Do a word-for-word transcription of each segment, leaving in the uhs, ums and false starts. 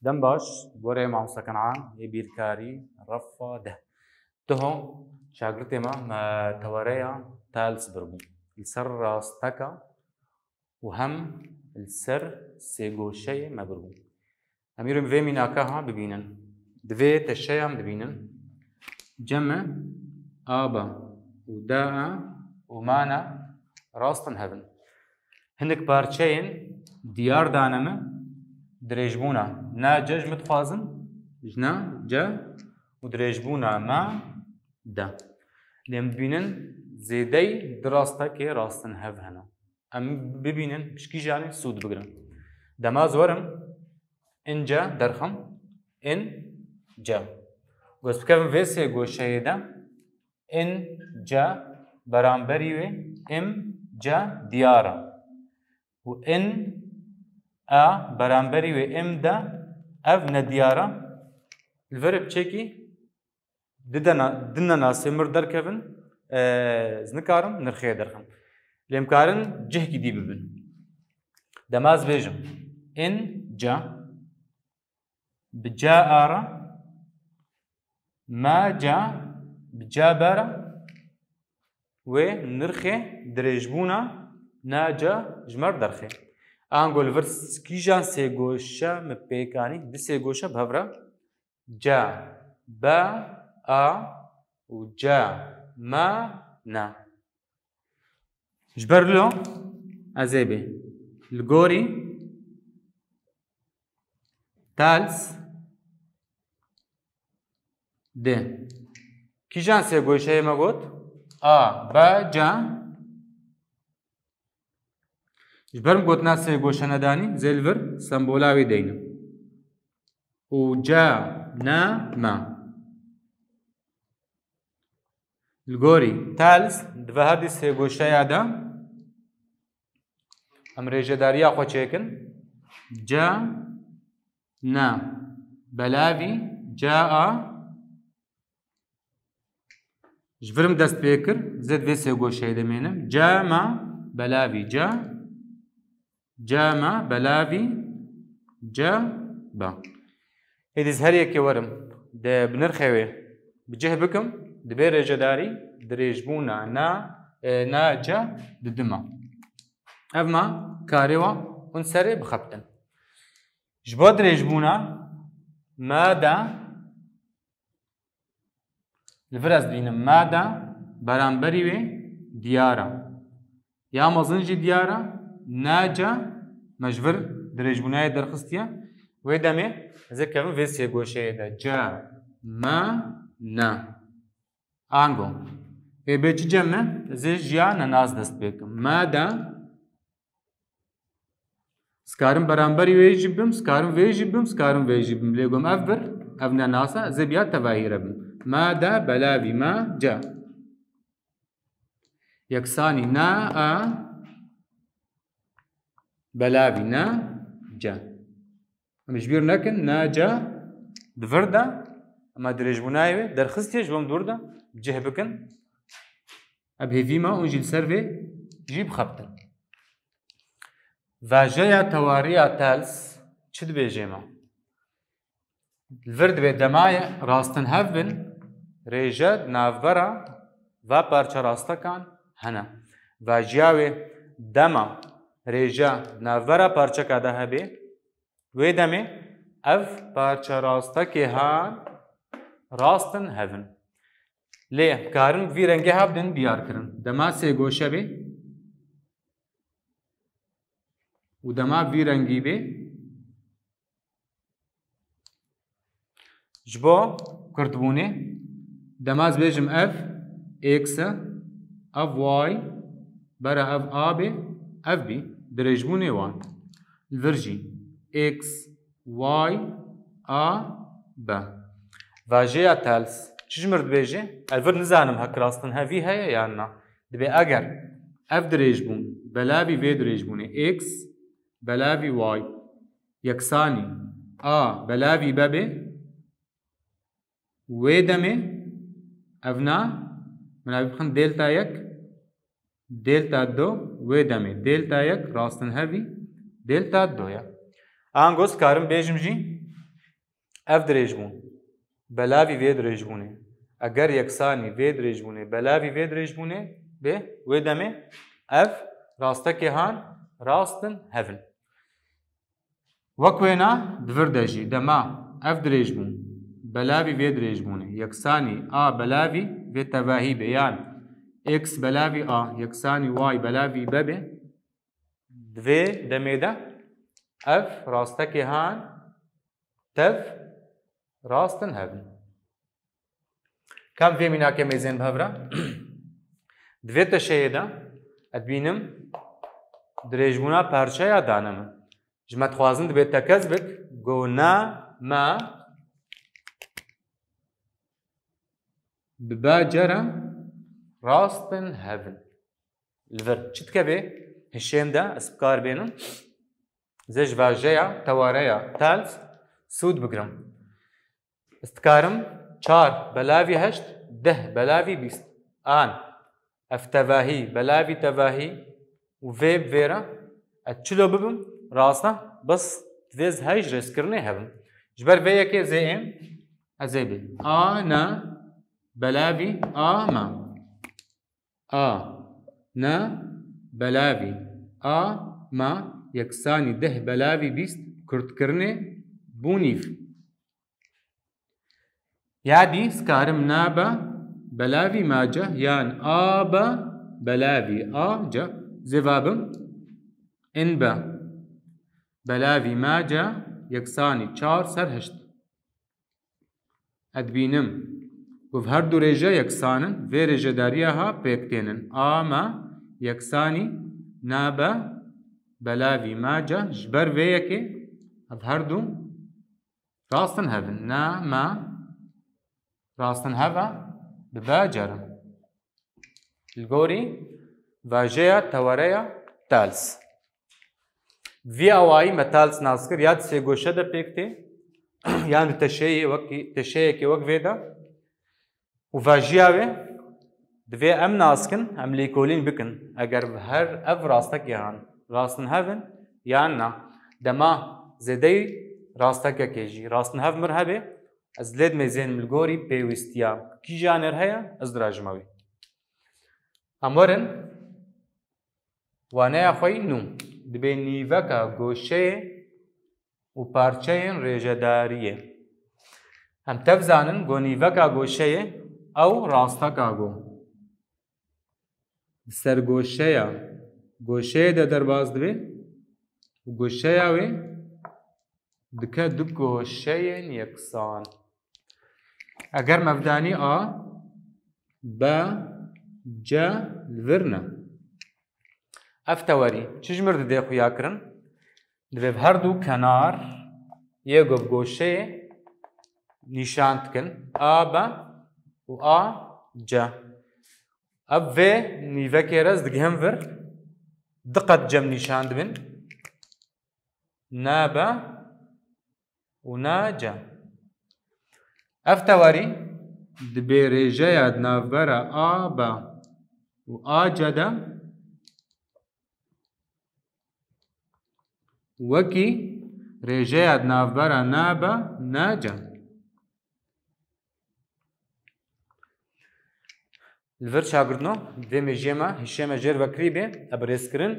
Dem baş, gorê mamosta Ken'an ê bîrkarî refa deh. Diho şagirtê me, me tewareya Thales birbû. Li ser rasteka û hem li ser sêgoşeyê me birbû. Em îro vê mînaka ha bibînin. Di vê teşeya em dibînin. Ceme, aba û daa û mana rastin hevin. Hinek parçeyên diyar dane me dirêjbûna na ce ji min dixwazin, ji na ce û dirêjbûna ma de. Lê em dibînin zêdey di rastekê rastin hev hene. Em bibînin ji kîjanê sûd bigirin. Dema ez werim, ince derxim, ince. Goz bikevin vê sê goşeyê de, ince beramberî wê imce diyar e. Û in a beramberî wê im de, ev nediyar e. Li vir piçekî di dena-, di nenasê mir derkevin, e, ez nikarim nirxê derxim. Lê em karin cihkî dî bibin. Dema ez bêjim, in ca, bi ca ara, ma ca, bi ca bera, wê nirxê dirêjbûna na ca ji mer derxê. Ango li vir kîjan sê goşe mi pêkanî, di sê goşe bi hev re, ca, ba, a û ca, ma, na. Ji ber lo ez ê bê. Li gorî Thales dê. Kîjan sê goşeyê me got? A, B, C. Ji ber min gotina sê goşe nedanî, zê li vir sembola wê deynim. Û C, N, M. Li gorî Thales di ve her dî sê goşeya de em rêjedariya xwe çêkin. C, N, belavî, C, A. Ji vir min dest pê kir, zê di vê sê goşeyê de mênim. C, M, belavî, C. C, M, belavî, C, B. Êdî ez her yekê werim, de bi nirxê wê bi cih bikim, dibê rêjedarî dirêjbûna na, e, na C didima. Ev ma karê wa hûn serê bixebtin. Ji bo dirêjbûna ma de Li vir ez dibînim ma de beramberî wê diyar e. Ya mezin jî diyar e, na ca me ji vir dirêjbûnayê derxistiye. Wê demê ez ê kevim vê sê goşeyê de. Ca, ma, na. Ango. Ê bê çi cem e? Ez ê ji ya nenas dest pê kim. Ma de Skarim beramberî wê jî bim, skarim vê jî bim, skarim vê jî bim. Lê gom ev vir, ev nenas e, ez ê bi ya tevahî re bim. Ma de belavî ma ce. Yeksanî na a belavî na ce. Em ji bîr nekin, na ce di vir de, ema dirêjbûnayê wê derxistiye, ji bo em dûr de bi cih bikin. Ev hêvî me, hûn jî li ser vê jî bixebtin. Vajeya tewariya Thales çi dibêje me? Li vir dibê dema ye rastin hev bin, rêje di navbera va parçe rastekan hene. Vajiya wê dema rêje di navbera parçeka de hebe, wê demê ev parçe rastekê han rastin hev in. Lê karin vî rengê hev din diyar kirin. Dema sê goşe bê û dema vî rengî bê, ji bo kurtbûnê, dema ez bêjim ev x e, ev y, bera ev a bê, ev bî, dirêjbûnê wan. Li vir jî x, y, a, b. Vajeya Thales çi ji mir dibêje? Ez vir nizanim hek rastin hevî heye yan na. Dibê eger ev dirêjbûn belavî vê dirêjbûnê x belavî y yeksanî a belavî b bê, wê demê ev na, min ev bixin delta yek, delta du, wê demê delta yek rastin hevî delta du ye. Ango ez karim bêjim jî Ev dirêjbûn belavî vê dirêjbûnê, eger yeksanî vê dirêjbûnê belavî vê dirêjbûnê bê, wê demê ev rastekê han rast in hev in. Wek wêna di vir de jî dema ev dirêjbûn belavî vê dirêjbûnê yeksanî a belavî vê tevahî bê, yan x belavî a yeksanî y belavî b bê, di vê demê de ev rastekê han tev rast in hev in. Kam vê mînakê mêzên bi hev re? Di vê teşeyê de ez dibînim dirêjbûna parçeya dane min. Ji me dixwazin dibê tekez bik, go na me bi ba cere rast in hev in. Li vir çi dikevê hişêm de ez bi kar bênim? Zê ji vajeya tewareya Thales sûd bigirim. Ez dikarim çar belavî heşt, deh belavî bîst. An ev tevahî belavî tevahî û vê bi vê re ez çilo bibim, rast e, bes divê ez hej rêzkirinê hebim. Ji ber vê yekê zê êm ez ê bê a na belavî a ma. A na belavî a ma yeksanî deh belavî bîst kurtkirinê bû nîv. Ya dî ez karim na be belavî ma ce yan a be belavî a ce zêva bim in be belavî ma ce yeksanî çar ser heşt. Ez dibînim ku ev her du rêje yeksan in, vê rêjedariya ha pêk tênin. A me yeksanî na be belavî ma ce, ji ber vê yekê ev her du rast in hev in. Na me rast in hev e, bi be cer in. Li gorî vajeya tewareya Thales. Vî awayî me Thales nas kir, ya di sêgoşe de pêk tê, yan di teşeyê wekî, teşeyekê wek vê de. Û vajiya wê divê em nas kin, em lêkolîn bikin. Eger her ev rastekê han rast in hev in, yan na, dema zêdeyî rastekekê jî rast in hev mir hebê, ez lê dimêzênim li gorî pêwîstiya kîjanêr heye, ez dirajime wî. Em werin waneya xwe yî nû. Dibê nîveka goşeyê û parçeyên rêjedariyê. Em tev zanin go nîveka goşeyê ew rasteka go. Di ser goşeya, goşeyê de derbas dibe û goşeya wê dike du goşeyên yeksan. Eger mevdanî a, b, c li vir ne. Ev tewerî çi ji mir didê xuya kirin? Divê bi her du kenar yê go bi goşeyê nîşan dikin. A B û A C. Ev vê nîvekê re ez digihim vir. Du qet cem nîşan dibin. N B û N C. Ev tewarî di bê rêjeya di navbera A B û A C de wekî rêjeya di navbera N B, N C. Li vir çagirtino, divê mêjiyê me, hişê me jêr vekirî bê, ev rêzkirin,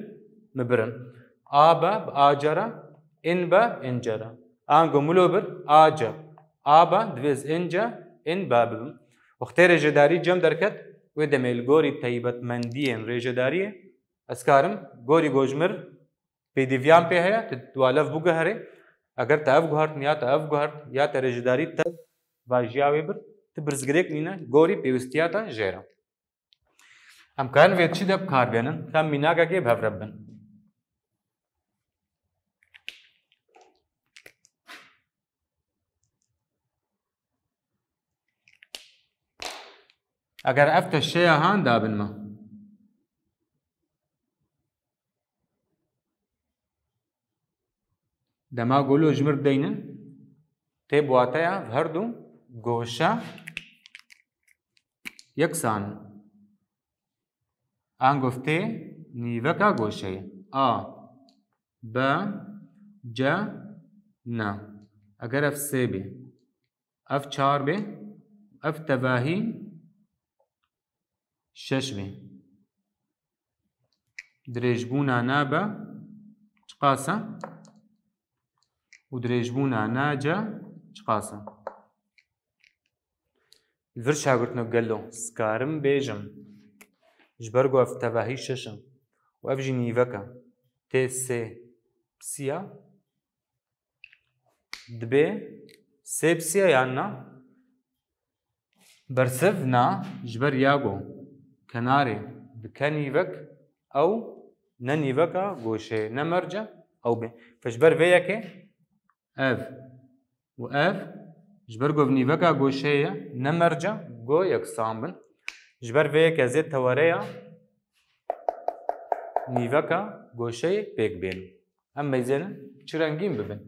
mi birin. A B bi A C re, in B, in C re. Ango milo bir, A C. A B divê ez in C, in B bibim. Wextê rêjedarî cem derket, wê demê li gorî taybetmendiyên rêjedariyê, ez karim gorî gojmir pêdiviyan pê heye, tu dua lev biguherê. Eger te ev guhert, ya te ev guhert, ya te rêjedarî te vajiya wê bir, tu birzgirêk nîne, gorî pêwistiya te jê re. Em karin vê çi de bi kar bênin, em mînakekê bi hev re bibin. Eger ev teşeya han dabin me. Dema golo ji mir deynin, tê bi wateya her du goşe yeksan in. Ango ev tê nîveka goşeyê. A, B, C, N. Eger ev sê bê, Ev çar bê, ev tevahî şeş bê. Dirêjbûna na be çiqas e? Û dirêjbûna na ce çiqas e? Li vir şagirtino gelo, dikarim bêjim, ji ber ku ev tevahî şeş e û ev jî nîvek e, tê sê bi sî ya, dibe sê bi sî ya yan na? Bersiv na, ji ber ya ku kenarê dike nîvek, ew ne nîveka goşeyê, ne merc e, ew bê. Fe ji ber vê yekê ev û ev, ji ber ku ev nîveka goşeyê ye, ne merc e, go yeksan bin. Ji ber vê yekê ez ê tewareya nîveka goşeyê pêk bênim. Em mêzênin çi rengîn bibin.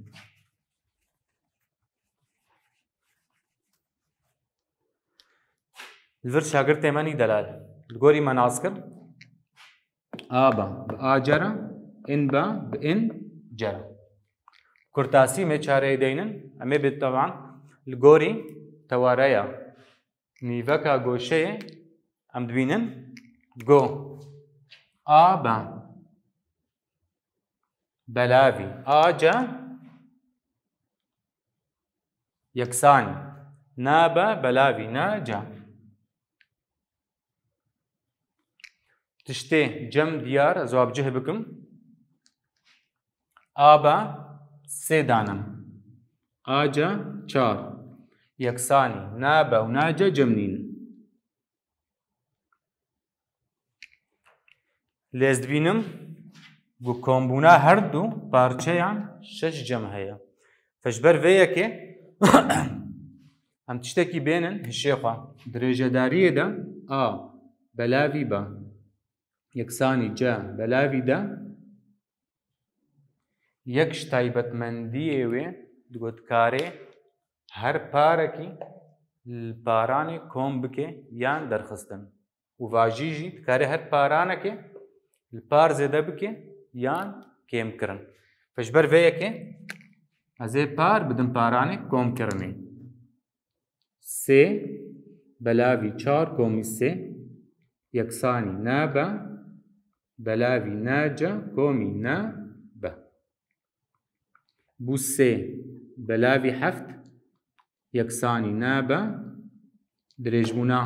Li vir şagirtê me nî delal. Li gorî me nas kir. A be bi A ce re, in be bi in ce re. Kurtasî me çareyê deynin, em ê bi teban li gorî tewareya nîveka goşeyê em dibînin go A be belavî A ce yeksanî na be belavî na ce. Tiştê cem diyar, ez wabcih bikim. A be sê danim. A ce çar. Yeksanî na be û na ce cem nîn. Lê ez dibînim ku kombûna her du parçeyan şeş cem heye. Fe ji ber vê yekê em tiştekî bênin hişê xwe. Dirêjedariyê de A belavî be yeksanî ce belavî de yek ji taybetmendiyê wê digot karê her parekî li paranê kom bike yan derxistin. Û vajî jî dikare her paranekê li par zêde bike yan kêmkirin. Fe ji ber vê yekê ez ê par bidim paranê komkirinê. Sê belavî çar komî sê yeksanî ne be belavî ne ce komî ne be. Bû sê belavî heft yeksanî ne be dirêjbûna,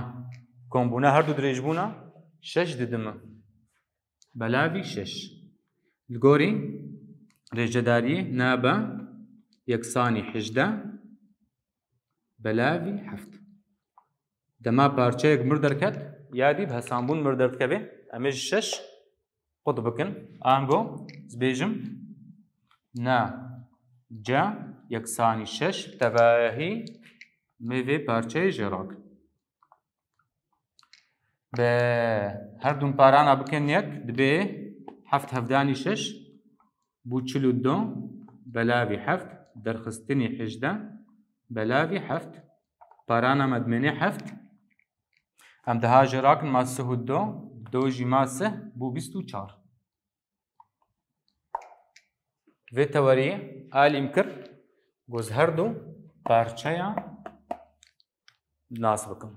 kombûna her du dirêjbûna şeş didime. Belavî şeş. Li gorî rêjedariyê ne be yeksanî hejdeh belavî heft. Dema parçeyek mir derket, ya dî bi hesanbûn mir derdikeve, em ê ji şeş qut bikin. Ango, ez bêjim, na, ce, yeksanî şeş, tevahî me vê parçeyê jê rakin. Bi her du parana bikin yek, dibe heft hevdanî şeş, bû çil û du, belavî heft, derxistinî hejdeh, belavî heft, parana me dimêne heft. Em diha jê rakin ma sih û du, du jî ma sih, bû bîst û çar. Vê teweriyê alîm kir, goz her du parçeya nas bikim.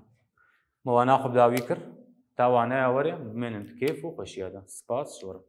Me wana xwe bi dawî kir, ta waneya were bimênin di kêf û xweşiya de. Spas, şorim.